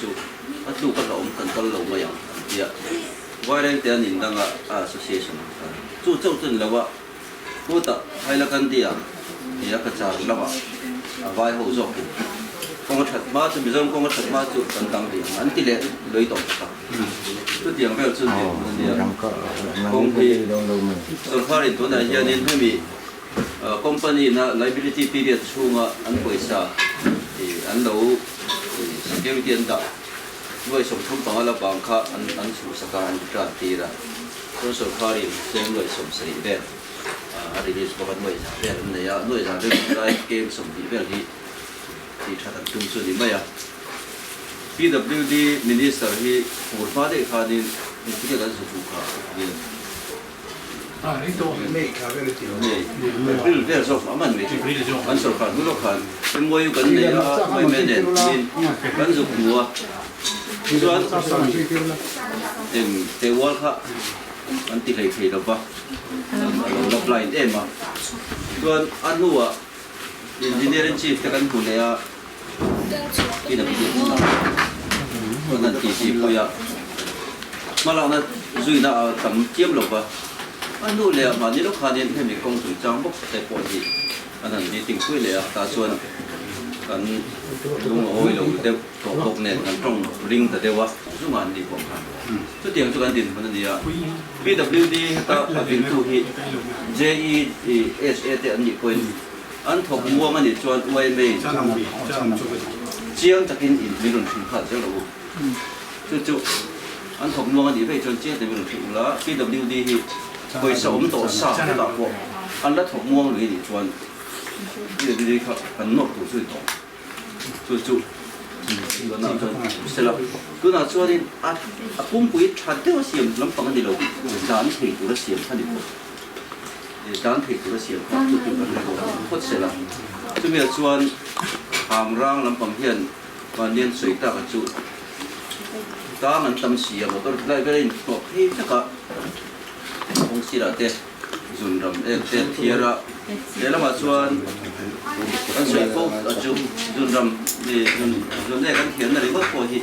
chu a tluk a hlauhawm kan kal lo mai ang an ti a. Vairengte an in danga a association an kal. Chu chauh chu ni lo a, Khutah Hailakandi ah ti a Cachar lamah a vai ho zawkin kawng a that hma chu Mizoram kawng a that hma chu kan dang rih ang an ti leh lui tawh bawk a. Chutiang vel chu ni a nia. Kawng hi sawrkarin tunah hianin hemi company na liability period chhunga an pawisa an lo security an dah nuai 35 la bang kha an chhuhsak a, an return tir a. Chuan sawrkarin cheng nuai 70 vel a release bawk a, nuai za vel an nei a, nuai za vel chu lai kem 20 vel hi tih that an tum chu a ni mai a. PWD Minister hi fur hma daih khanin engtin nge kan zu hmuh kha a ni. April vel zawk a man mai chu kan sawrkar hnu lawk khan MOU kan nei a, yma nen tiin kan zuk hmu a. Chuan eng te ual kha an ti hlei thei lo va, a lo la blind em a. Chuan a hnuah Engineer in Chief te kan hmu leh a, in a pian a, chuan an titi pui a, hmalakna zuina a tam chiam lo va. A hnu leh ah mahni lawk khanin hemi kawng chungchang bawk te pawh hi an han meeting pui leh a, tah chuan kan lung a awi lo deuh tawh bawk nen kan tawng ring ta deuh a, zunga an nih pawh khan chutiang chu kan dinhmun a ni a. PWD heta a viltu hi JESA te an nih pawhin an thawk muang a nih chuan yma in chiang takin in min rawn hrilh nghal zel rawh u. Chu chu an thawk muang a nih vei chuan chiang takin min rawn hrilh ula, PWD hi pawisa awm tawh sa vekah pawh an la thawk muang lui a nih chuan PWD kha kan nawr tur chu a ni tawh. Chu chu tunah chuan sela tunah chuanin a a pumpui tha deuh a siam lampang a ni lo dan thei tur a siam kha ni pawh dan thei tur a siam kha chu chu kan rilru a phawt sela chumi ah chuan Hamrang lampang hian mahnian sawi tak a chu tang an tam si a motor lai vel a inhnawh phei vek a kawng sirah te Zun ram em te thiar a, lehlamah chuan kan sawi fo a chu zun ram zun zun e kan thianna ringawt pawh hi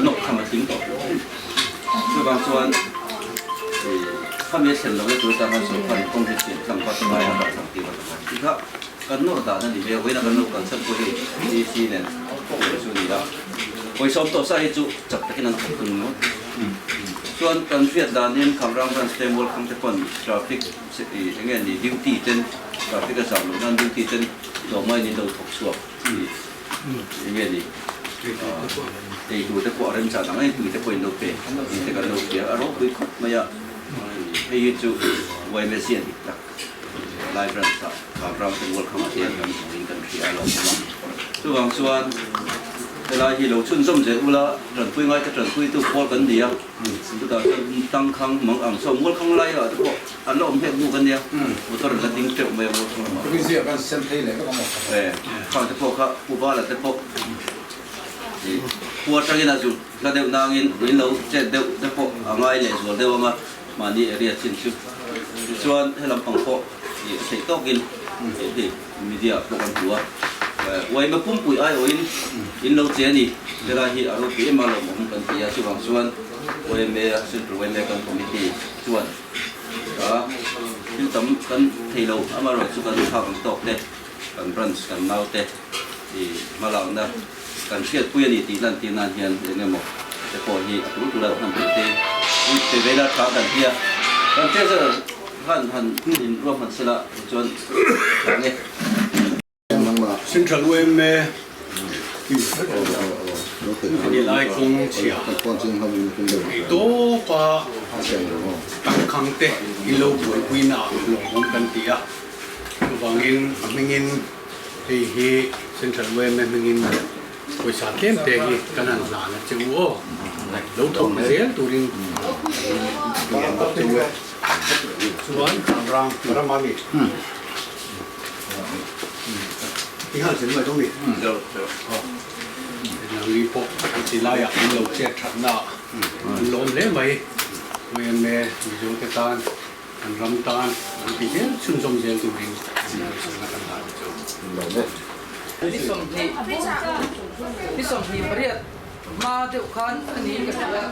nawk tham a tling tawh hle. Chuvang chuan khami a thlen loh e tur tan khan sawrkharin kawng hi thian tlang vat ngai a, vat tlang tir vat a ngai. Tikha kan nawr dan a ni ve a, vawiin a kan lo kalsan pawh hi DC nen kawng leh chu a ni a. Pawisa awm tawh sa hi chu chak takin an thawk tung ngawt. Chuan kan hriat danin Khamrang Branch te Mualkhang te pawn traffic eng nge ni duty ten traffic a zam loh nan duty ten tlawmngaiin in lo thawk chhuak eng nge ni ei tur te pawh a remchan ang em tui te pawh in lo pe tih te kan lo hria a ropui khawp mai a hei hi chu yma ziah dik tak Lai Branch ah Khamrang te Mualkhang ah te hian kan hmuhin kan hria a lawm awm a chuvang chuan Helai hi lo chhunzawm zel ula, tanpui ngaite tanpuitu pawl kan ni a, chutah chuan tangkhang mang ang saw mualkhang lai ah te pawh an la awm hek buk a nia, motor an la ding teuh mai a mualkhang lamah. Khang te pawh kha Pu Bala te pawh khua atangin a zut hla deuh nangin in lo chet deuh te pawh a ngai leh zual deuh ang a, mahni area chin chu. Tichuan helam pang pawh a theih tawkin hei media pawh kan hmu a, uaima pumpui aiawhin in lo che a ni. Helai hi a ropui em a lawmawm kan ti a, chuvang chuan yma Central yma kan committee chuan thil tam kan thei lo, amaherawhchu kan thlak ang tawk te, kan branch kan nau te hmalakna kan hriatpui a ni tih lantir nan hian eng emaw te pawh hi a tul tul a hman theih te pe ve ila tha kan ti a, kan treasurer khan han in ruahman sela tichuan tha nge. Central yma Nilai kawng chhia ei tawpa tangkhang te in lo buaipui na lawmawm kan ti a, chuvangin a hmingin Hei hi Central yma hmingin pawisa tlem te hi kan han hlan a che u aw. Lo thawk zel turin kan ngen bawk che u e. Chuan rang ram a mi. I han zel mai dawn mi? Nangni pawh ti laiah an lo chet thatna an lawm hle mai. Yma Mizo te tan An ram tan an ti zel chhunzawm zel turin ngaihsakna kan dah ni chu. Ni 20, ni 28. Hma deuh khan a niin ka hria, kan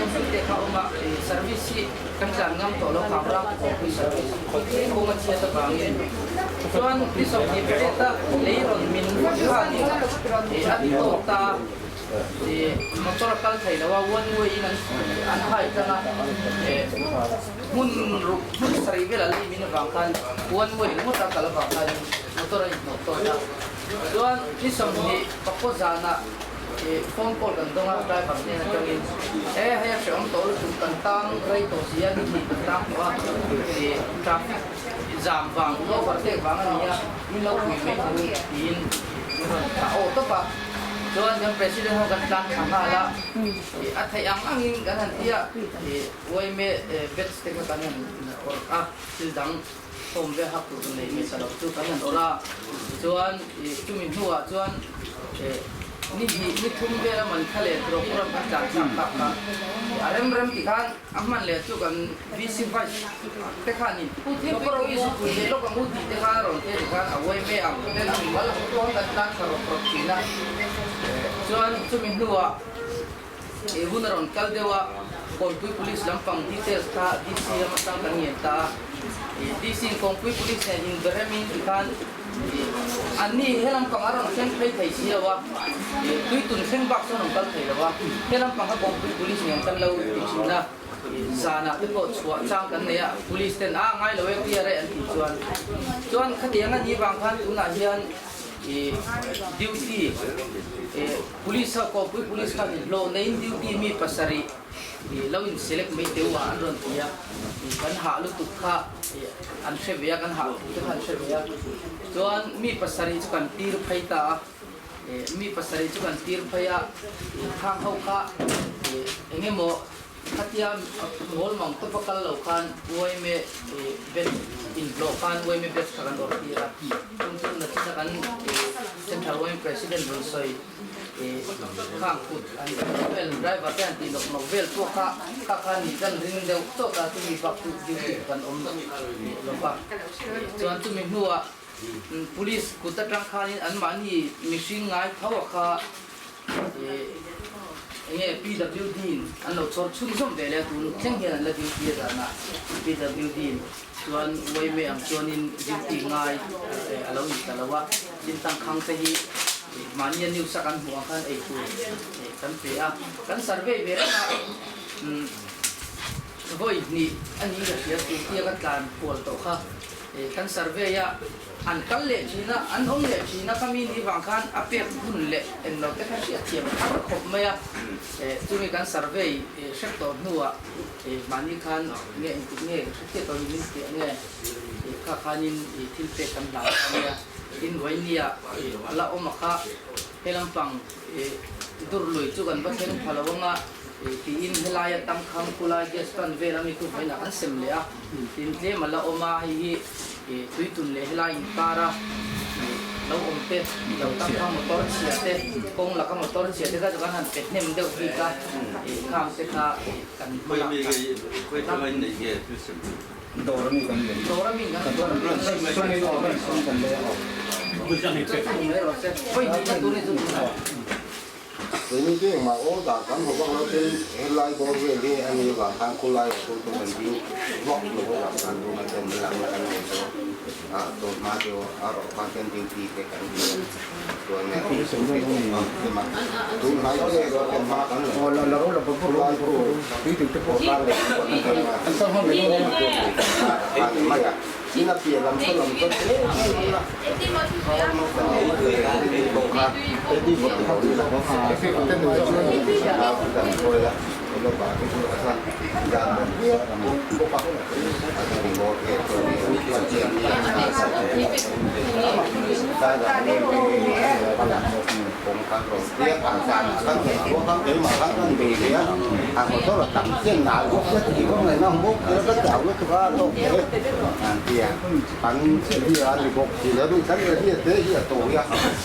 hming te kha a awm a, service hi kan tlan ngam tawh lo kang rang kawngpui service kawng a chhiat avangin chuan ni 28 a lei rawn min vak khanin a ti tawk ta motor a kal thei lo a, one way in an hai tlang a, hmun ruk hmun sarih vel a lei min avang khan one way ringawt a kal avang khanin motor a inhnawh tawt a, chuan ni 20 zanah Phone call kan dawng a, driver hnen atangin e hei a hrehawm tawh lutuk kan tang rei tawh si a, ni hnih kan tang tawh a, traffic jam vang overtake vang a ni a, min lo pui mai tur tiin min rawn thlah aw tawp a, chuan kan president ho kan tlang thla nghal a, a theih ang angin kan han ti a, yma batch te kha kan han awrh a, thil dang form vel hak tur nei hmasa lo chu kan han awrh a, chuan chumi hnuah chuan ni hnih ni thum vel a man kha leh program kan tlan thlak tak kha a rem rem ti khan a hman leh chu kan VC Vice te khanin motor i zu pui leh lawk ang u tih te khan a rawn thei ti khan a uai mai ang ten a mimal ang chuan kan tlan thla rawp rawp thin a, chuan chumi hnuah I hun a rawn kal deuh a, Kawnpui Police lampang details kha DC lam atang kan ngen ta a. DC in Kawnpui Police nen inberemin tikhan anni he lampang a rawn thleng phei thei si lo a, tuitun thleng bak chuan rawn kal thei lo a. He lampang kha Kawnpui Police nen kan lo ti thin a, zanah te pawh chhuah chang kan nei a, Police ten a ngai lo e clear e an tih chuan. Chuan khatiang a nih vang khan tunah hian duty Police ho Kawpui Police khan hlawh neiin duty mi pasarih lo in select mai teu a an rawn ti a, kan hah lutuk kha an hre ve a, kan hah thu te kha an hre ve a, chuan mi pasarih chu kan tir phei ta a, mi pasarih chu kan tir phei a, khang ho kha eng emaw Khatia ngawl mang tawp a kal lo khan uaime bet inhlawh khan uaime bet kha kan awrh tir a, chung chu nachina kan Central uaime President rawn sawi khang kut an vel driver te han tih nawk nawk vel pawh kha kha khan nih kan ring deuh chawt a, chumi bak chu duty kan awm lo va. Chuan chumi hnuah Police kut atang khanin anmahni mihring ngai tho a kha Enge PWD in an lo chhawr chhunzawm ve leh a tun thleng hian an la duty a danah PWD in chuan uaime ang chuanin duty ngai a lo in ta lo a, tin tangkhang te hi mahnia news a kan hmuh ang khan ei tur kan pe a, kan survey ve reng a vawi hnih a ni ka hria Turkey a ka tlan kual tawh kha kan survey a. An kal leh thin a, an awm leh thin a, ka mi ni vang khan a pek hun leh eng lo te kha hriatthiam a har khawp mai a. Chumi kan survey hrep tawh hnuah mahni khan nge engtik nge ka hre chiah tawh ni min piah nge kha khanin thil pek kan hlan ta mai a. Tin Vainia a la awm a kha he lampang dur lui chu kan va thleng pha lo ang a tiin helaia tangkhang khulai gas plant vel ami chu vawiinah kan sem leh a. Tin tlem a la awm a, hei hi tuitun leh helai inkar a lo awm te, lo tak kha motor chhia te, kawng laka motor chhia te kha chu kan han pe hnem deuh bik a, khang te kha kan hma lak ta. Dawr ami kan nei. Keini chu engmah aw dah kan haw vak lo tin helai bawr vel hi a ni vang khan khulai a tul tum an ding vak lo a vang khan tuna ten lam kan nei chu a tun hma chu a rawh khan ten duty te kan ti a chuan tun hnai te erawh ten hma kan la khulai pawh kar leh kan mai a. Tin a piah lam saw lam chuan tlem tlem a An ti a, kan area a ni bawk si lo kan area te hi a tawi a,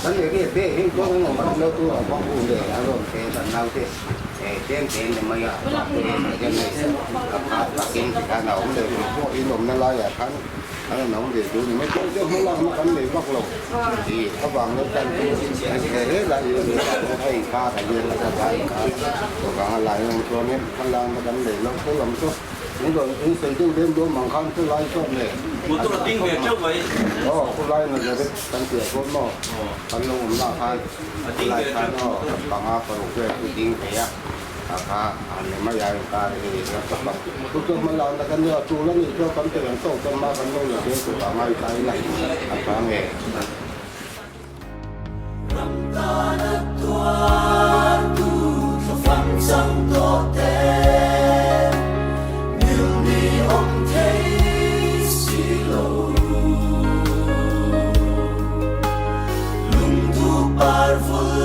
kan area te hi chuan an awm vak lo tur a vak u le a rawn pe kan naute tlem tlem ni mai a vak te a hian hei a khat takin tikhan a awm leh tur pawh in awmna laiah khan. An rawn awm ve tur ni mai. Chuan chu hmalakna kan nei vak lo tih avang leh kan he he lai hi a inkar a hian a ta inkar avanga lai awm chuanin hmalakna kan nei lo chu lam chu in rawn in sawi deuh deuh dawn mang khan chu lai chuan le Motor a ding ve teuh mai. Aw khu lai na zet kan piah pawh maw kan lo awm lah khan khu lai khan aw panga paruk vel chu ding ve a. A kha a ni mai a inkar hi a tawp a. Chu chu hma lakna kan nia, tul a nih chuan kan thei ang tawk chuan hma kan lo la zel tur a ngai ta ila a tha nge. Ram tana tuartu thlafam chang tawh te, nilni awm thei si lo. Lungthu par vul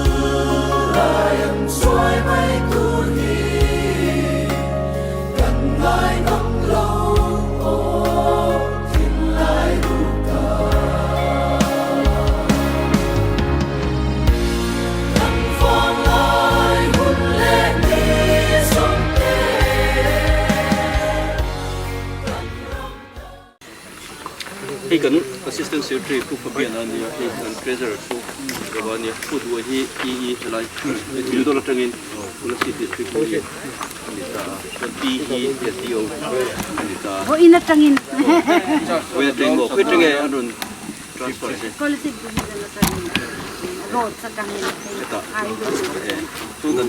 lai an chuai mai tur hi kan ngai ngam lo aw thinlai ruk ta. Kan vang lai hun leh ni zawng te kan ram ta. Hei kan Assistant Secretary Pu Fabian a nia, hei kan Treasurer Pu Rova a nia, Pu Duha hi EE helai Thildawr atangin Kolasib District hi a ni ta a, chuan Pi hi SDO a ni ta a. Vawiin atangin. Vawiin atangin maw? Khawi atangin an rawn transfer che? Kolasib Division atangin, Roads atangin. Hetah. Chu kan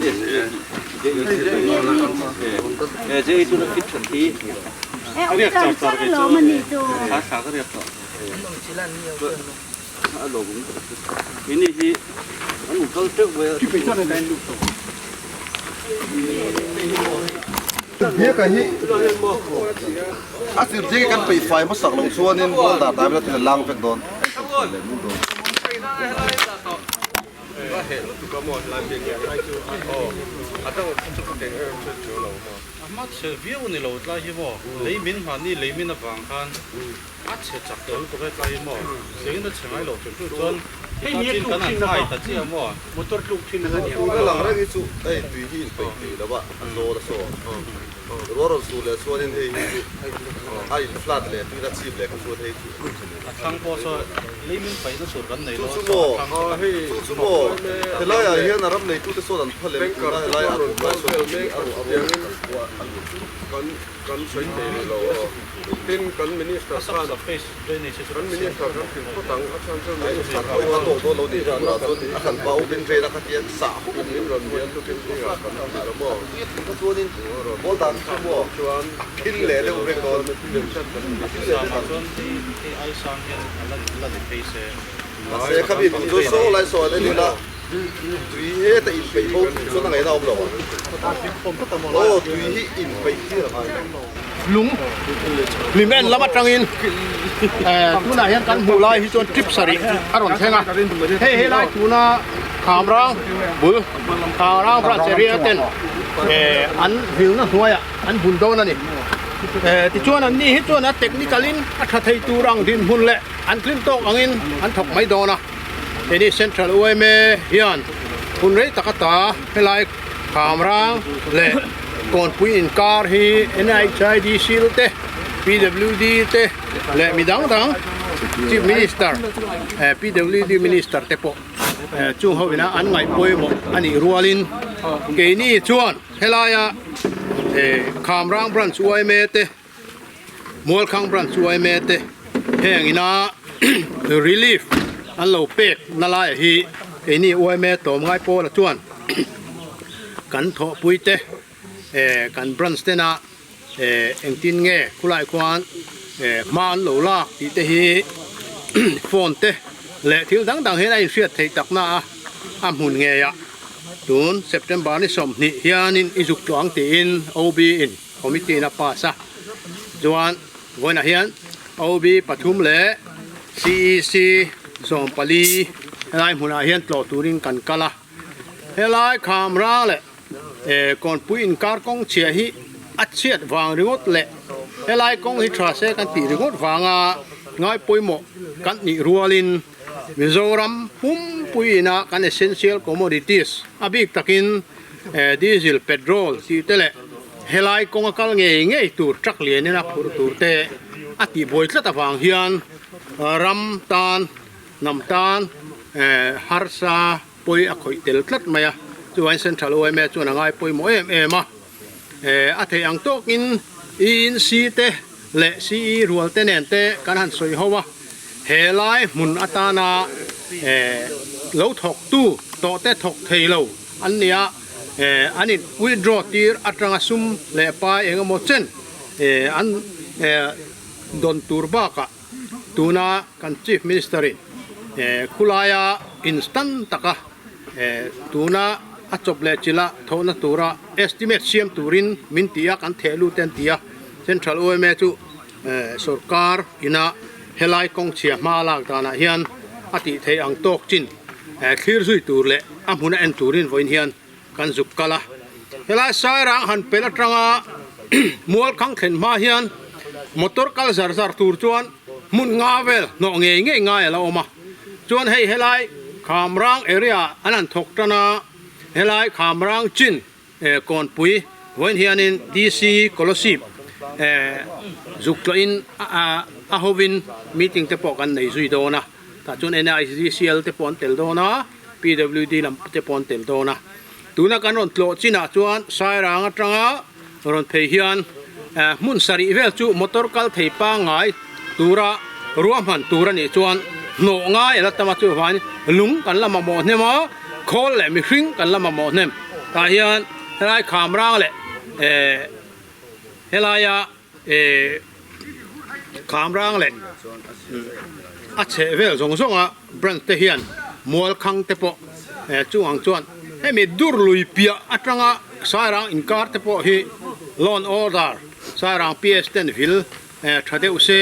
JE tuna fit that hi. Ini hi an kal teuh mai a. Biaka hi a zirtir kan peih fai hmasak loh chuanin boulder dah ila thil a lang vek dawn. A chhe viau a ni lo tlai hi maw lei min mahni lei min avang khan a chhe chak tawh lutuk e tlai hi maw sengin a chhe ngai lo hrim hrim chuan ti ta chin kan han thai ta chiah maw motor tluk thin a nia. Tuna lang reng hi chu hei tui hi in peih thei lo a a zawl a saw ruah rawn sur leh chuanin hei hi chu a in flat leh tuina chip leh kha chuan hei chu a thlang pawh saw lei min paihna tur kan nei lo chu chu maw chu chu maw helaiah hian a ram neitute sawn an phalem tuna helai a tum lai sawn a ruah a ruah an khua a lut kan kan sawi thei rih lo aw tin kan minister khan kan minister kan hrilh phawt ang a chhan chu minister pawh a tawk dawn lo ni tunah chuan a kan pa open drain a khatia sah huk a min rawn bial chu tin zingah kan hrilh a maw kha chuanin ball dan chu maw chuan phil leh deuh vek dawn a phil leh vek ang. Chuan hei ai sang hian a la la ni phei se. Mahse khami tum chu saw lai sawn en ila tui heta inpeih ho tur chuan a ngaihna a awm lo ang. Aw tui hi inpeih tir a ngai lo. Lung hlim en lam atangin tunah hian kan hmuh lai hi chuan trip sarih a rawn thleng a, hei helai tuna Khamrang bul Khamrang branch area ten an vilna hnuaiah an bun dawn a ni. Tichuan an ni hi chuan a technical in a tha thei tur ang dinhmun leh an tlin tawk angin an thawk mai dawn a. Heni Central yma hian hun rei tak ata helai Khamrang leh Kawnpui inkar hi NHIDC te, PWD te leh mi dang dang Chief Minister, PWD Minister te pawh chung ho ina an ngaih pawimawh a nih rualin keini chuan Helaia Khamrang Branch yma te, Mualkhang Branch yma te heng ina relief an lo pek na laiah hi keini yma tlawmngai pawla chuan kan thawhpui te kan branch tena engtin nge khulai khuan hma an lo lak tih te hi phone te leh thil dang dang hian a inhriat theih takna a a hmun ngeiah. Tun September ni 20 hianin i zuk tawh ang tiin OB in committee in a pass a, chuan vawiinah hian OB pathum leh CEC 14 helai hmunah hian tlawh turin kan kal a, helai Khamra leh Kawnpui inkar kawng chhia hi a chhiat vang ringawt leh helai kawng hi tha se kan tih ringawt vanga ngai pawimawh kan nih rualin Mizoram pumpui ina kan essential commodities a bik takin diesel, petrol tih te leh helai kawnga kal ngei ngei tur truck lianin a phurh tur te. a tihbuai tlat avang hian ram tan hnam tan harsa pawi a khawih tel tlat mai a, chuvangin Central yma chuan a ngai pawimawh em em a, a theih ang tawkin ENC te leh CE rual te nen te kan han sawi ho a, he lai hmun atana lo thawk tu tawh te thawk thei lo an ni a, an in withdraw tir atanga sum leh pai eng emaw chen an dawn tur bakah tuna kan Chief Minister in khulaia instant taka tuna a chawp leh chilh a thawhna tura estimate siam turin min ti a, kan theh lut e an ti a, Central yma chu sorkar ina helai kawngchhia hma lak danah hian a tih theih ang tawk chin thlir zui tur leh a hmuna en turin vawiin hian kan zuk kal a. Helai Sairang han pel atanga mual khang thlen hma hian motor kal zar zar tur chuan hmun nga vel hnawh ngei ngei ngai a la awm a. Chuan hei helai Khamrang area an han thawk tan a, helai Khamrang chin Kawnpui vawiin hianin DC Kolosip zuk tlawhin a hovin meeting te pawh kan nei zui dawn a. Tah chuan NICL te pawh an tel dawn a. PWD lam te pawh an tel dawn a, tuna kan rawn tlawh chinah chuan Sairang atanga rawn phei hian hmun sarih vel chu motor kal thei pangngai tura ruahman tur a nih chuan hnawh ngai a la tam a, chuvangin lung kan la mamawh hnem a, khawl leh mihring kan la mamawh hnem. Tah hian helai Khamrang leh helaia Khamrang leh a chheh vel zawng zawnga branch te hian mual khang te pawh chung ang chuan hemi dur lui piah atanga Sairang inkar te pawh hi loan order Sairang PS ten vil tha deuh se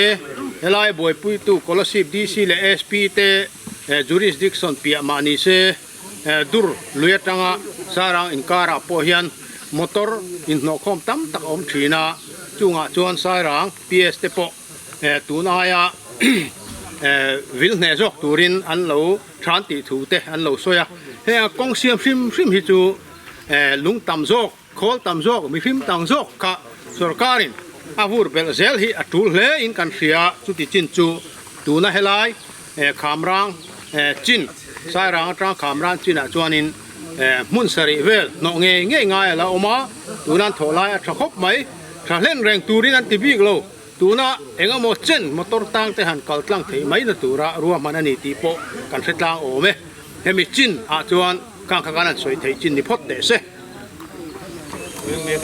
helai buaipuitu Kolasib DC leh SP te jurisdiction piah mah ni se dur lui atanga Sairang inkarah pawh hian motor inhnawhkhawm tam tak a awm thin a, chungah chuan Sairang PS te pawh tun aia vil hneh zawk turin an lo than tih thu te an lo sawi a, heng a kawng siam hrim hrim hi chu lung tam zawk, khawl tam zawk, mihring tam zawk kha sorkarin a vur belh zel hi a tul hle in kan hria, chuti chin chu tuna helai Khamrang chin, Sairang atang Khamrang chinah chuanin hmun sarih vel hnawh ngei ngei ngai a la awm a, tuna an thawh lai a tha khawp mai, tha hlen reng turin an ti bik lo, tuna eng emaw chen motor tang te han kal tlang theih mai na tura ruahman a ni tih pawh kan hre tlang awm e, hemi chin ah chuan khang kha kan han sawi theih chin ni phawt teh se.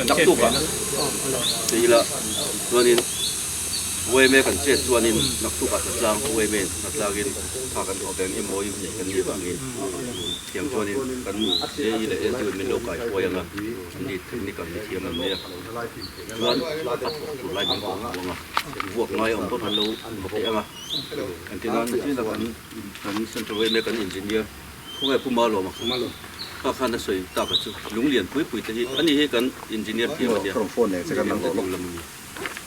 Naktuk ah ti ila chuanin yma kan chet chuanin naktuk ah tlatlang yma tlatlangin kha kan thawh ve ang emaw i nei kan nih vangin thiam chuanin kan JE leh SDU in min lo kai huai ang a, ni technical ni thiam an nia chuan a thawk tur lai min kawh hmuh ang a, vuak ngai awm pawh kan lo teh ang a, engtin nan nachina kan kan central yma kan engineer Khawnge Pu Malawma kha khan a sawi tak a chu lunglian pui pui te hi ani hi kan engineer thiam a nia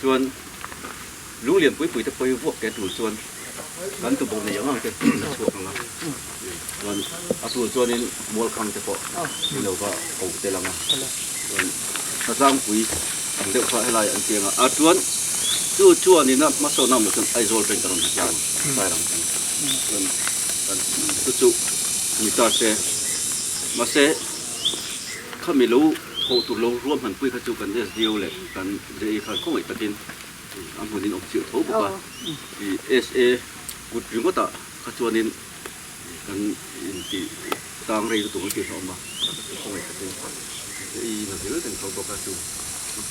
chuan lunglian pui pui te pawh hi vuak ke tul chuan kan tuboh nei ang ang te a chhuak ang a chuan a tul chuanin mualkhang te pawh ni lo va ko tel ang a chuan hnatlangpui ang deuh kha helai an tiang a a chuan chu chuanin a hmasawnna awm loh chuan Aizawl bank a rawn hlatlang ang Sairang bank chuan kan chu chu ni ta se mahse khami lo thawh tur lo ruahmanpui kha chu kan SDO leh kan JE khan khawngaih takin a hmunin awm chilh tho bawk a ih SA kut ringawtah kha chuanin kan intih tang rei lutuk ang tih hlawm a khawngaih takin i na vil reng tho bawk a chu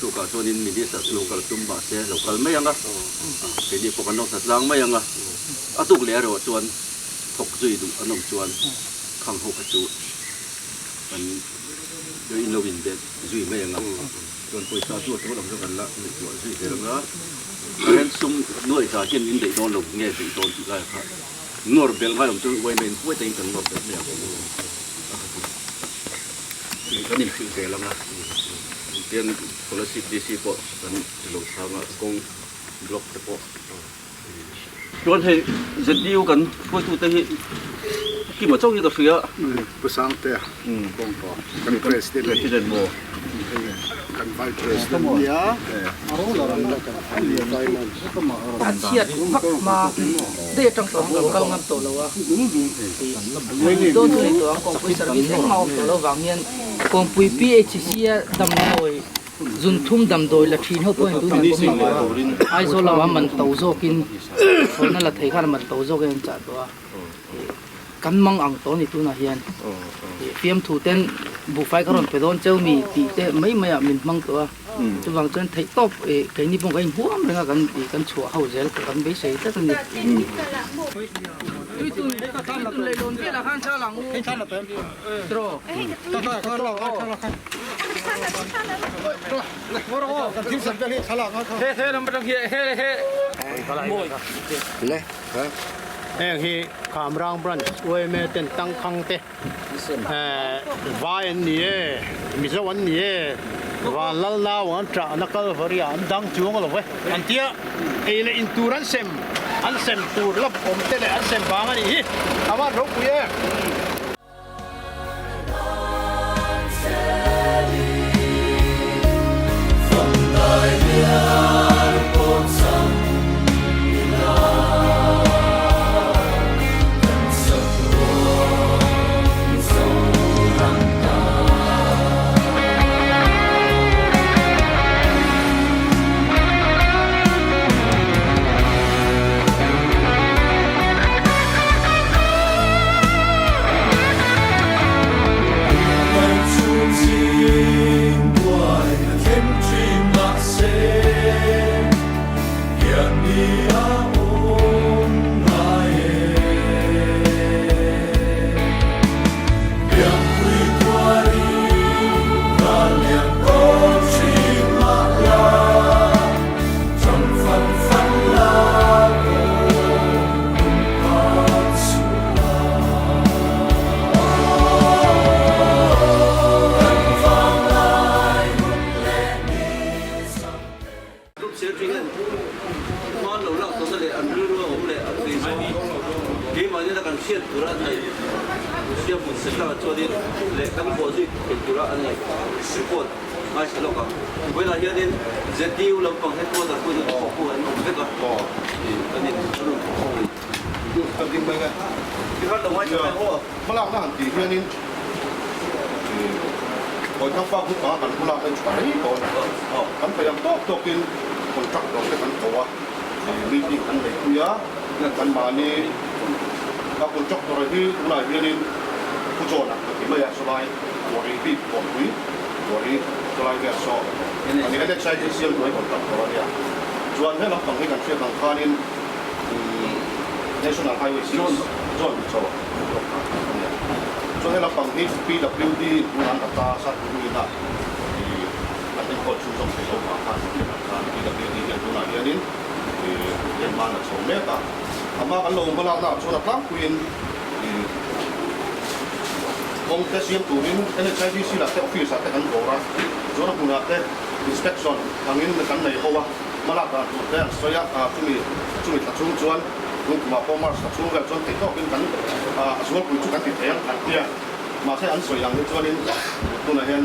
tukah chuanin minister chu lo kal tum mahse lo kal mai ang a keini pawh kan lo hna tlang mai ang a a tuk leh erawh chuan thawk zui duh an awm chuan khang ho kha chu kan in lo inbe zui mai ang a chuan pawisa chu a tul ang chu kan la ngaihtuah zui zel ang a current sum nuaih zah hian in daih dawn lo nge daih dawn tih lai kha Nawr belh ngai awm chuan uaima in huai takin kan nawr belh mai ang a ka ti. Kan inhrilh zel ang a, tian scholarship DC pawh kan ti lo chang a, kawng block te pawh. Chuan hei ZDU kan hruaitute hi Kima chauh hi ka hria. Pu Sangtea kawng pawh kan president. President maw? Kan Vice President nia A chhiat vak hma daih atang tawh ang kan kal ngam tawh lo a, dawn chu nei tawh ang kawngpui service engmah awm tawh lo vang hian kawngpui PHC a damdawi zun thum damdawi la thin ho pawh in tunah pawh min tawh a, Aizawl lamah man to zawkin thlawhna la thei khan man to zawkin an chah tawh a. Kan mang ang tawh ni tunah hian fiamthu ten buhfai ka rawn pe dawn cheu mi tih te mai mai ah min hmang tawh a, chuvang chuan theih tawp keini pawh kan inhuam reng a kan kan chhuah ho zel pawh kan beisei tlat a ni. Heng hi Khamrang Branch yma ten tangkhang te vai an ni e, Mizo an ni e, Vanlal nau an ṭahna Kalvari ah an dang chuang lo e an tia, ei leh in tur an sem, an sem tur la awm te leh an sem vang a nih hi, a van ropui em. Group Secretary hian hman lo lak tawhna leh an rilru a awm leh an vei zawng keimahni kan hriat tura an ngaih Russia hmun Setlang chuanin leh kan bawhzui theih tura an ngaih report ngaithla lawk ang. Vawiinah hianin ZDU lampang headquarter pawhin an thawk ho an awm vek a, kan in an rawn thawk ho a ni. Tikhan lo ngaithla vek aw. Hmalakna han tih hianin Kawithangpa group anga kan hmalakna hi tha rei tawh a ni. Kan peih ang tawk tawkin contract dawr te kan ko a, meeting kan neipui a, kan mahni a contractor hi tunah hianin Pu John-a ka ti mai a, sawlai Buari bik Buarpui, Buari sawlai vel saw a ni. NHIDC an hnuai contractor a nia. Chuan he lampang hi kan hriat ang khanin National Highway 6 John Chaw Chuan he lampang hi PWD hmun an la ta Satguru ina ih an enkawl chhung zawk thei lo vang khan hetiang ang khan PWD hian tunah hianin ih enman a chho mek a. Ama kan lo hmalakna ah chuan a tlangpuiin ih kawng te siam turin NHIDC lah te office ah te kan dawr a, chuan a hmunah te inspection angin kan nei ho a, hmalak dan tur te an sawi a, chumi chumi thla chhung chuan tun kumah pawh March thla chhung vel chuan theih tawkin kan a zualpui chu kan ti thei ang an ti a, mahse an sawi ang hi chuanin tunah hian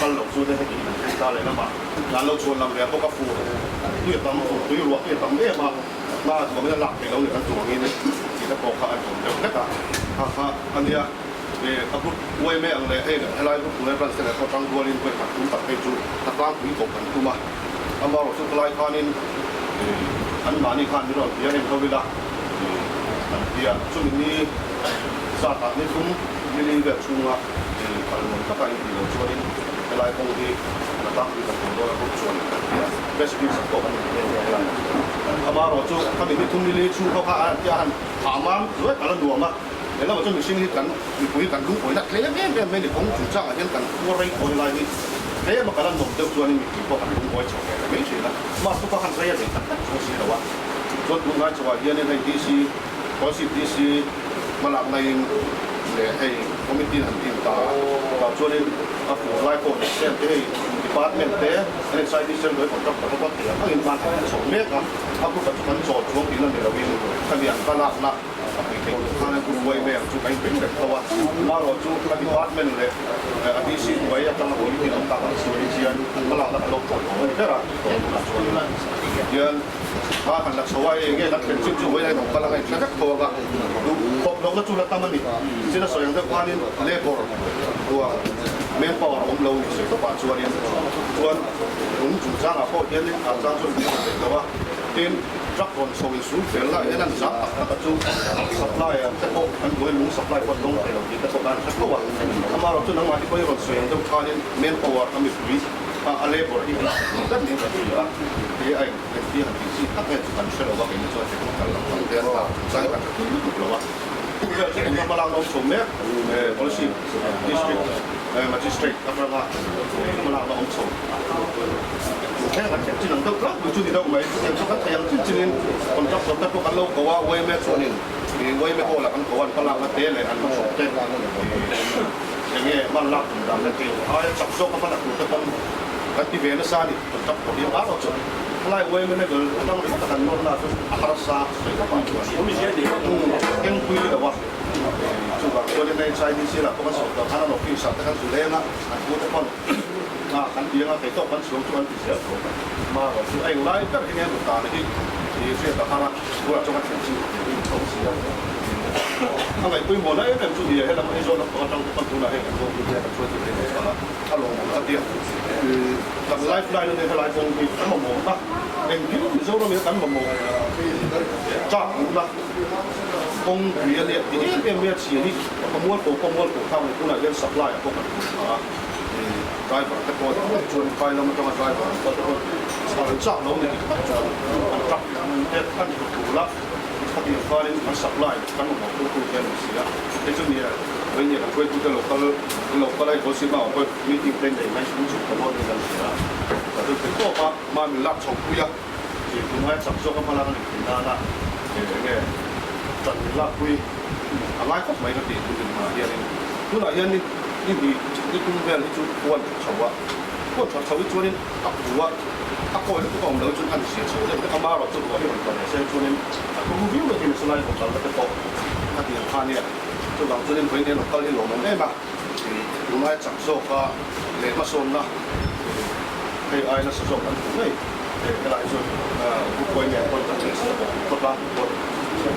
kal loh chu te heti kan thleng ta leh lamah an lo chhuan lam ve bawk a, fur tui a tam fur tui ruah tui a tam em a, hma a duangin a lak theih lo ni kan duangin tih te pawh kha an awm deuh hlek a, kha kha a nia. A group yma ang leh hei helai group hnuai branch te leh pawh tang rualin vawi khat tum tak phei chu hnatlang pui koh kan tum a, amaherawh chu khawlai khanin anmahni khan min rawn bia em ho ila an ti a, chumi ni zatah ni thum nili vel chhunga kal nuam taka intih loh chuanin helai kawng hi hnatlang pui kan tum dawn a group chuan kan ti a, press release ang pawh kan nei nghe nghe helai amaherawh chu khami ni thum nili chhung pawh kha an ti a han hah mam zuai kal a nuam a. He lamah chuan mihring hi kan mipui kan lungawina tlem em em mai a ni. Kawng chungchangah hian kan khua rei thawn lai hi tlem a kal a nawm deuh chuanin mipui pawh kan lungawi chho ve ta mai thin a. Mah chu ka han rei a nei tak tak chuang si lo a. Chuan tunlai chungah hianin hei DC, Township DC hmalak naiin leh hei committee an din ta a. Tah chuanin a fur lai pawh ni se te hei. Department te NHIDC hnuai contractor te pawh thei ang angin hman kan chho mek a, a group ah chu kan chawl chuang tihna ni loin khami an va lakna a pui theih tur khan an group uai mai ang chu kan inring reng tho a. Amaherawh chu a department leh a DC hnuai atanga committee an awm tak ang chu hian an va lakna kan lo chawl tawh a ni ber a, tunah chuan hian a han la chho a, eng nge kan thlen chin chu vawiin a inawm kal anga inhre vek tho ang a, duh khawp lohna chu la tam a ni. Chin a sawi ang deuh khanin labour ruang manpower a awm lo ni sawi tawpah chuanin chuan lung chungchangah pawh hianin a chang chuan lung a theih lo a, tin truck rawn chho in sul fel lah hian an zam tak tak a chu supplier te pawh an buai lung supply pawh an dawng thei lo tih te pawh an hre tho a, amaherawhchu chu nangmah hi pawhin rawn sawi ang deuh khanin manpower a mipui a labour hi an hre tlat niin ka hria a, hei a engtia han tih chi tak nge chu kan hre lo a, keini chuan technical lampang te an ta chungchang hi kan hre thui lutuk lo a. Khawvel chu engmah hma lakna awm chho mek Policy District Magistrate atanga hma lakna awm chho thleng an thlen chin ang deuh tlangpui chu ni deuh mai. Chutiang chu kan thei ang chin chinin contractor te pawh kan lo ko a, yma chuanin yma hall ah kan ko a, an hma lakna te leh an hmachhawp te enge hma lak tum dan te aia chak zawk a hma la tur te pawn kan ti ve nasa a ni. Contractor hi a chu helai yma level atang ringawt a kan nawrna chu a harsa sawi tawp ah chuan kengpui lo a, chuvang chuanin HIDC lah pawh kan sawi tawh khan an office ah te kan zu leng a, an pu te pawn a kan ti anga kei tawk kan chhuang chu an ti zel tho ma erawh chu a englai ber hi nge an utana hi hriat a har a, bulah chuan ka thlen chu in tho si a. A ngaihpawimawhna em em chu ni e, helam Aizawl lampang atang te pawn tunah hei kan zawng te kan hruai chu thei lo a. A lawmawm ka tia. Kan life line a nia helai kawng hi kan mamawh na engkim Mizoram hi kan mamawh chak duhna kawng pui a nia ti em em mai a chhia hi ka mualpho pawh mualpho thlak ni tunah hian supply ah pawh kan hmu tha a driver te pawh chuan phai lam atanga driver an kal te pawh chhal chak lo ni dik tak chuan an truck te an hmu tul a khatiang khanin an supply kan mamawh tu tu te an ni si a hei chu nia. Vawini kan hruaitute lo kal an lo kal a, i Kawlsima awm pawh meeting te nei mai chung chhuk ta dawn niin kan hria a. Ka chu thei tawp a, hma min lak chho pui a, tih tum aia chak zawk a hma lak a nih theih nana eng nge ṭan min lak pui a ngai khawp mai ka ti tun hmunah hianin. Tunah hian ni ni hnih ni tum vel hi chu huan ṭha chho a, huan ṭha chho hi chuanin a pu a, a kawi lutuk a awm lo hi chuan a ni zia chho deuh vek a, marawh chu ruah hi rawn tla ve se chuanin a tum viau mai hi salai rawn kalna te pawh a ti ang kha nia. Chuvang chuanin vawiin lo kal hi lawmawm em a, tunlai chak zawka leh hmasawnna hei ai nasa zawk kan hmu ngei. Helai chu Bukbuai nen pawn kan beisei bawk, khawtlang pawh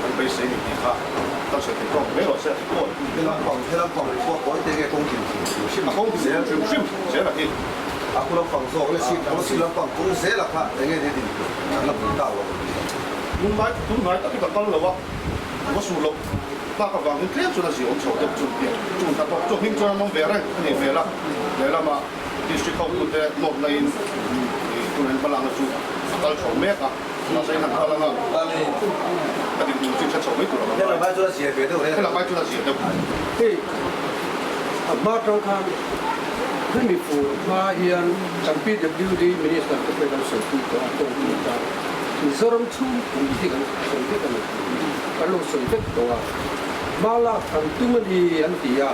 kan beisei ni tih kha kan sawi thei tawk mai rawh se. Helam pang helam pang pawh kawi te nge kawng din hrim hrim a kawng din hrim hrim zel a hi. A khu lampang zawk leh sir khu sir lampang kawng zel a kha enge ni din tur an la pui tak lo. Tunlai tunhnai tak hi ka kal lo a, va sur loh. Tlak avangin tlem chuan a ziaawm chho deuh chu chu hnathawk chu hming chuan an awm ve reng a nih hmel a, lehlamah District hotute nawrhna in turin hmalakna chu a kal chho mek a, mahse in han kal anga ka dinhmun chu hre chho mai tur a awm Helam ai chuan a zia ve deuh reng. Helam ai chuan a zia deuh. Hei a hma tang khan hemi fur hma hian kan PWD Minister te pawhin an sawi tawh a, tawng tih ta Mizoram chhung pui hi kan sawi vek a ni. Kan lo sawi vek tawh a, hma lak an tum a ni an ti a,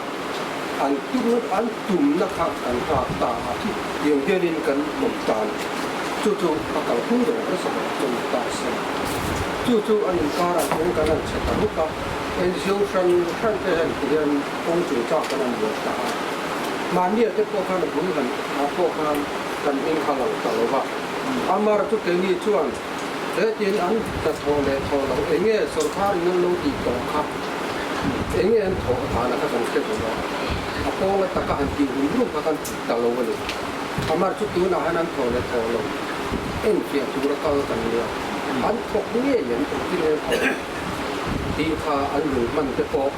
an tum an tumna kha kan nghak ta a, tiang hianin kan lawm tan chu chu a kalphung ber nasa ber chu ni ta se. Chu chu an inkarah chuan kan han chhe ta rup a, NGO hran hran te hian ti hian kawng chungchang kan han buai ta a, mahnia te pawh khan a bul han ah pawh khan kan hming kha lang ta lo va, Amar chu keini chuan Hetin an hna thawh leh thawh loh eng nge sawrkar in an lo tih tawh kha eng nge an thawh dan a kha kan hre duh a, a pawng a taka han tih rum rum kha kan tih ta lo a ni. Amar chu tunah hian an thawh leh thawh lo enfiah tura kal kan nia, an thawk ngei an engtin nge an thawh tih kha an lung hman te pawh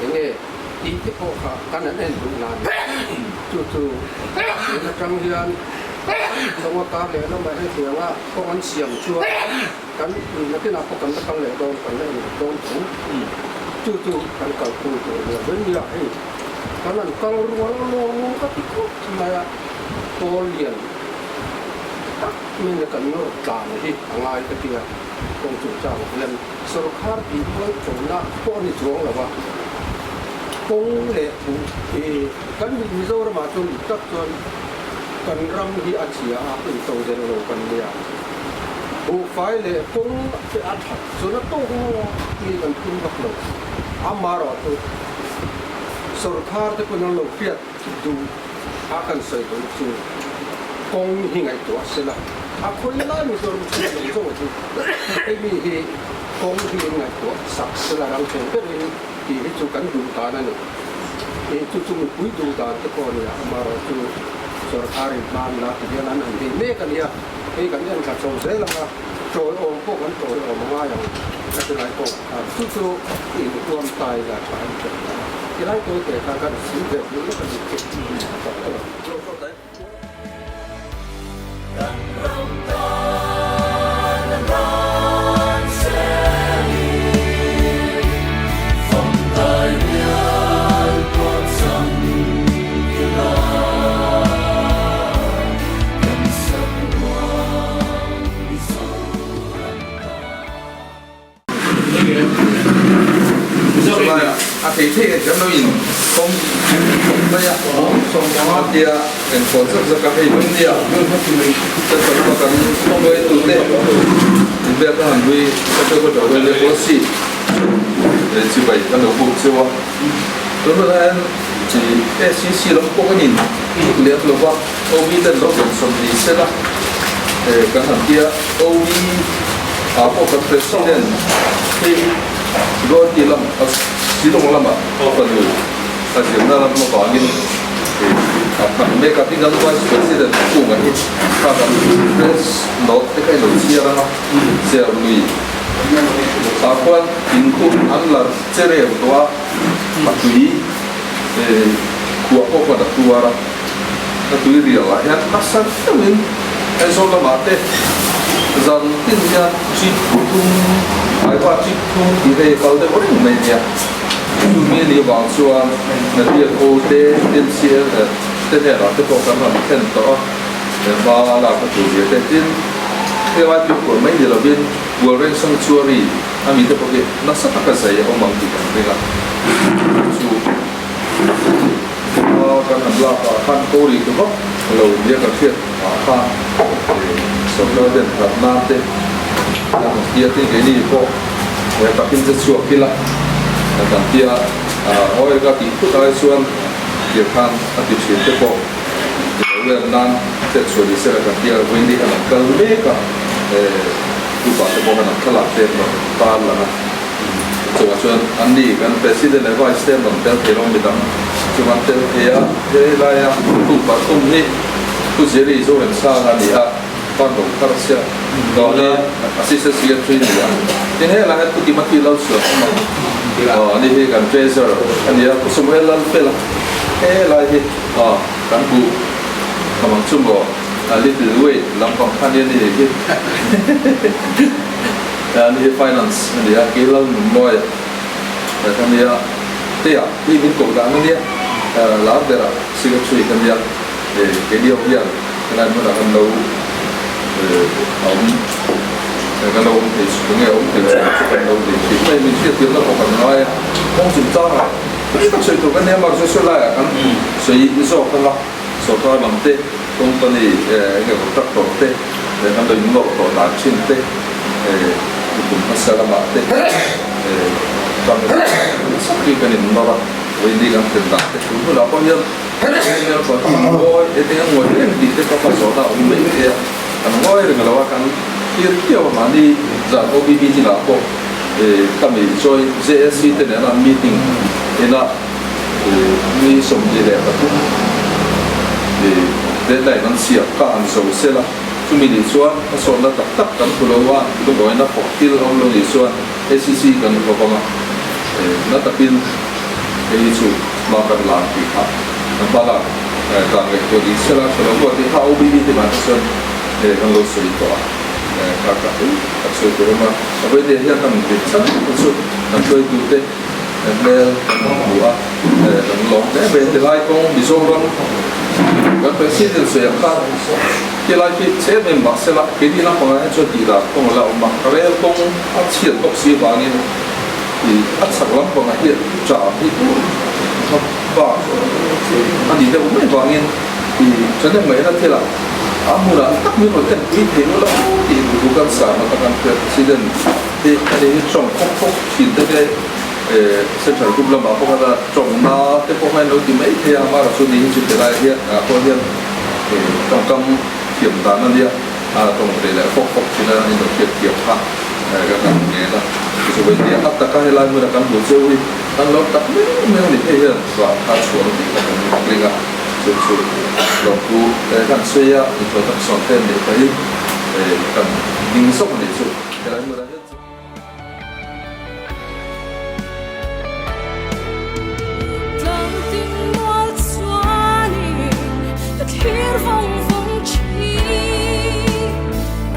eng nge tih te pawh kha kan han en duh nan chu chu tun atang hian Chawnga kar leh lamah hetiang a kawng an siam chuan kan nakinah pawh kan la kal leh dawn kan la en dawn tho. Chu chu kan kalpui tur a ni a, Vendia hei kan han kal rual rual ka ti khawp mai a, pawl lian tak mai kan nawr tlan hi a ngai ka ti a, kawng chungchang hian sawrkhar tih mual chawlhna pawh a ni chuang lo a, kawng leh buh hi kan Mizoramah chuan dik tak chuan. Kan ram hi a chhia a, intodelh lo kan nia. Buhfai leh kawng te a that chuan a tawk maw mi kan phun vak lo. Amaherawhchu sawrkhar te pawn an lo hriat duh a kan sawi duh chu kawng hi ngaihtuah se la, a khawi lai Mizoram chhung zawng zawng chu hemi hi kawng hi in ngaihtuah sak se la rang thei berin tih hi chu kan duh dan a ni. Ih chu chu mipui duh dan te pawh a ni a, amaherawhchu sawrkhar in hman la ti hian an han bei mek a nia. Hei kan en thla chho zel ang a, tawiawm pawh kan tawiawm a ngai ang ka ti lai pawh khan chu chu inhuam ta ila tha an ti ta. Ti lai tawi te kha kan sim ve hmel lawk a ni tih a tak a lo. Kan ram tan a hlan selin, Fangtai rial pawh chang ila. Kan sak ruang Mizoram tan. A thei thei a thiam lo in kawng kawng mai a a tia engkawl zak zak a hei mai nia central lama kan hruai tu te in biak a han hlui central ka ṭawh vel leh si chibai kan lo buk cheu a tun hunah hian chi ACC lam pawh kan in lem lo va OB ten lo rawn sawm ni sela kan han tia OB ah pawh kan president hi Guwahati lam Shillong lama a fanu a zirna lam avangin a khan mek a, tin kan vice president Kunga hi kha kan press note te kha i lo chhiar ang a, Serlui ah khuan in khu an la che reu tawh a, a tui khuah pawh khuan a tuar a, a tui rial ah hian nasa deuhin Aizawl lamah te zan tin hian chip thum Aiva chip thum tih hei kal deuh reng mai nia. Chumi a nih vang chuan Nadia Ko te MCL te hnenah te pawh kan han thlen tawh a, hma lak a tur zia te tin helai pipu mai ni lovin Bualreng Sanctuary a mite pawh hi nasa taka zai a awm ang tih kan ring a, chu hma kan han lak ah khan ko ri ta vak lo nia kan hriat ah khan sawrkar ten that nan te an han tia tin keini pawh takin che chhuak ila kan tia awi ka tih phut ai chuan tir khan a ti thin te pawh ilo len nan chet chhuah ni sela kan tia vawiin an kal mek a. Upa te pawh khan an thlalak te an rawn tar lang a, chuvang chuan an ni kan President leh Vice te an rawn tel thei lo midang chu an tel thei a, he laia upa thum hi Pu Jerry Zoremsanga a ni a, Pando thar sia tawna Assistant Secretary a ni a, tin helai hian Pu Timothy Lalsuan awm ang aw ani hi kan Treasurer a ni a, Pu Samuel Lalfela helai hi aw kan buh tham ang chu maw. A little weight lampang kha nia ni hi a ni hi finance a ni a kei lal nun mawi a ka nia te ah hi min koh dan a nia lar ber ah secretary ka nia kei ni ho hian helai hmunah kan lo awm kan lo awm thei chu nge awm thei chu chu kan lo nei thin mai min hriat tirna pawh kan ngai a kawng chungchang ah tui tak sawi tur kan nia mahse sawi laiah kan sawi zawk ang a. Sorkar lam te, company eng emaw tractor te leh kan lo innawr tawh dan thin te, kum hmasa lamah te nasa takin kan innawr a, vawiin kan thlen dan te tun hunah pawh hian eng emaw chuan ngawi eng emaw ngawi reng tih te pawh kha zawhna a awm mai thei a, kan ngawi reng lo a, kan thlir kiau a mahni zan OBB chinah pawh kami joint JSC te nena meeting ina Ni 23 deadline an siam kha han zo sel a, chumi nih chuan a sawtna tak tak kan hmu lo a, lungawiina thawk thil a awm lo nih chuan ACC kan hmu vang a, na takin hei hi chu hma kan la ang tih kha kan hma lak dan ngaihtuah ding sel a, tha lo pawh tih kha OBD te vang te chuan kan lo sawi tawh a, kha kha kan sawi tur awm a, a vawiin hian kan rin chhan chu kan hruaitute. Hmel kan hmu a, kan lawm hle mai. Tilai kawng Mizoram kan President sawi ang khan tilai khi chhe em em mahsela keini lampangah hian chuan tih dan kawng a la awm a, rel kawng a chhiat bawk si avangin ih a chhak lampangah hian tah hi a bak a nih deuh mai vangin. I channel ngaihna thilah a hmunah tak min rawn en pui thei lo tih duh kan sang a kan President hi a ni hi tawng khawk khawk thin te te Central Group lamah pawh khan a tawngna te pawh khan lo ti mai thei a, amaherawh chu ni hi chu helai hian ah pawh hian tawngkam thiam dan a nia, a tawng thei leh khawk khawk thin a, an inlo hriat thiam kha ka kan ngen a, tichuan nia a taka helai hmuna kan hmuh cheu hi kan lo tak mai mai a ni hei hian vah kha chhuah a tih kha kan ring a. Chu chu lawmpu kan sawi a, inthaw tak sawn te neih pahin kan ding zawk a nih chu helai hmunah hian. Tlangtin mual chuanin ka thlir vawng vawng thin,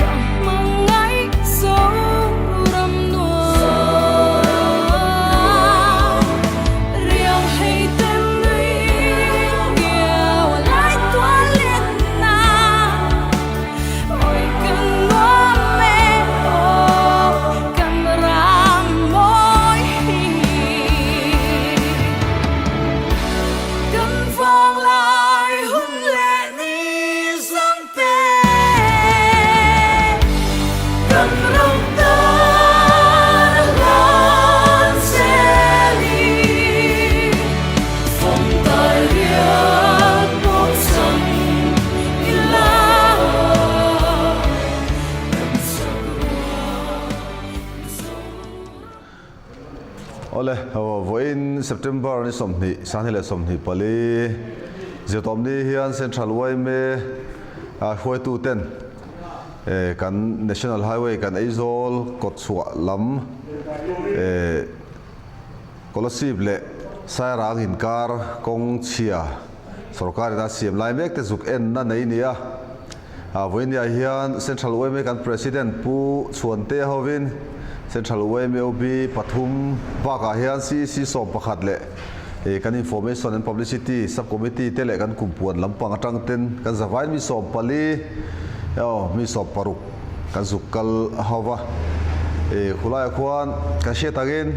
ka hmangaih Zoram nuam. Riau hei te Awle, vawiin September ni 20, 2024, Zirtawpni hian Central yma hruaituten kan National Highway kan Aizawl kawtchhuah lam Kolasib leh Sairang inkar kawng chhia sorkar ina siam lai mek te zuk enna nei nia. Vawinia hian Central yma kan President Pu Chhuantea hovin Central yma OB pathum bakah hian CEC 11 leh kan Information and Publicity Sub Committee te leh kan kumpuan lampang atang ten kan zavain mi 14 emaw mi 16 kan zuk kal ho va. Khulaiah khuan kan hriat angin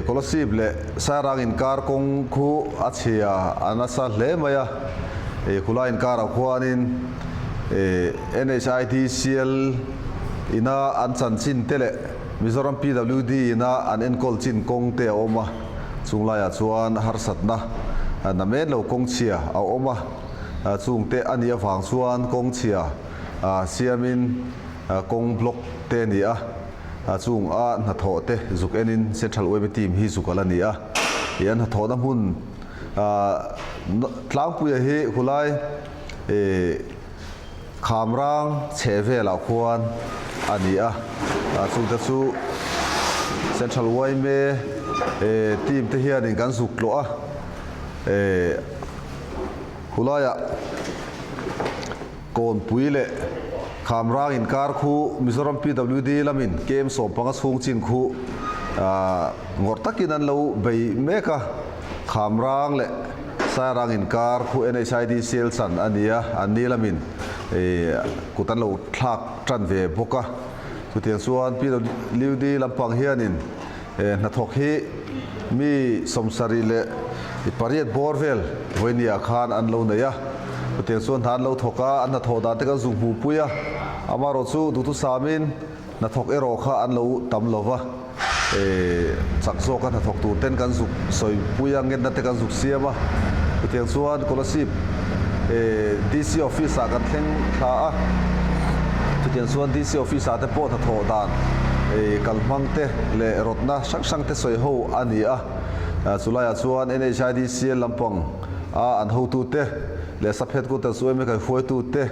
Kolasib leh Sairang inkar kawng khu a chhia a nasa hle mai a. Khulai inkarah khuanin NHIDCL ina an chanchin te leh Mizoram PWD ina an enkawl chin kawng te a awm a. Chung laiah chuan harsatna namen lo kawng chhia a awm a. Chungte a nih avang chuan kawng chhia siamin kawng block te a ni a, chung a hnathawh te zuk enin Central yma team hi zuk a la ni a. Ih an hnathawhna hmun tlangpuia hi khulai Khamrang chheh velah khuan a ni a, chungte chu Central yma team te hianin kan zuk tlawh a. Khulaiah Kawnpui leh Khamrang inkar khu Mizoram PWD lamin kem 15 chhung chin khu ngawrh takin an lo bei mek a. Khamrang leh Sairang inkar khu NHIDCL chan a ni a, an ni lamin kut an lo thlak tan ve bawk a. Chutiang chuan PWD lampang hianin hnathawk hi mi 78 bawr vel vawinia khan an lo nei a. Chutiang chuan hna an lo thawk a, an hnathawh dan te kan zuk hmuhpui a. Amaherawh chu duhthusamin hnathawk erawh kha an lo tam lo va, chak zawka hnathawk tur ten kan zuk sawipui a, ngenna te kan zuk siam a. Chutiang chuan Kolasib DC office ah kan thleng thla a, chutiang chuan DC office ah te pawh hnathawh dan kalhmang te leh rawtna hrang hrang te sawi ho a ni a. Chulaiah chuan NHIDCL lampang a an hotute leh sub headquarters yma kan hruaitute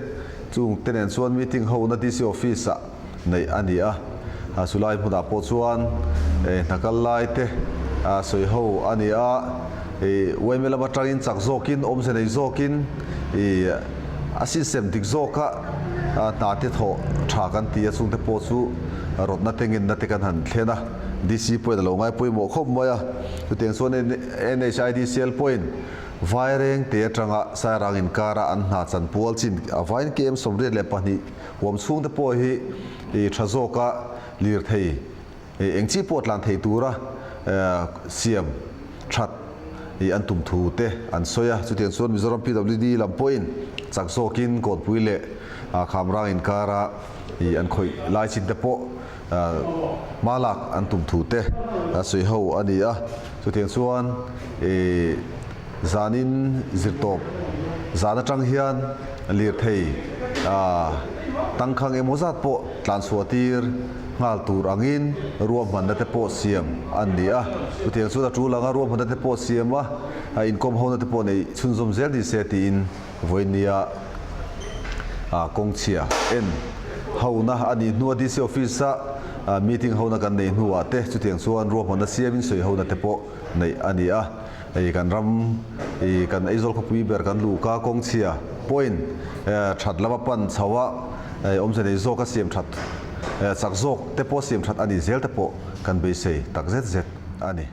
chung te nen chuan meeting hona DC office ah neih a ni a. Chulai hmunah pawh chuan hna kal lai te sawi ho a ni a. Yma lam atangin chak zawkin awmze nei zawkin a system dik zawka hna te thawh tha kan ti a, chungte pawh chu rawtna te ngenna te kan han thlen a. DC pawhin a lo ngai pawimawh khawp mai a, chutiang chuan NHIDCL pawhin Vaireng te atanga Sairang inkara an hna chan pual chin a vain KM 82 huam chhung te pawh hi tha zawka lirthei eng chi pawh tlan thei tura siam that i an tum thu te an sawi a. Chutiang chuan Mizoram PWD lam pawhin chak zawkin Kawnpui leh Khamrang inkara i an khawih lai chin te pawh hma lak an tum thu te sawi ho a ni a. Chutiang chuan i zanin zirtawp zan atang hian lirthei tangkhang emaw zat pawh tlanchhuah tir nghal tur angin ruahmanna te pawh siam an ni a. Chutiang chuan a tul anga ruahmanna te pawh siam a, inkawm hona te pawh neih chhunzawm zel ni se tiin vawinia kawngchhia en hona a nih hnua DC Office a meeting hona kan neih hnuah te chutiang chuan ruahmanna siamin sawi hona te pawh neih a ni a. Hei kan ram i kan Aizawl khawpui ber kan luhka kawngchhia point that lama pan chho a awmze nei zawk a siam that chak zawk te pawh siam that a ni zel te pawh kan beisei tak zet zet a ni.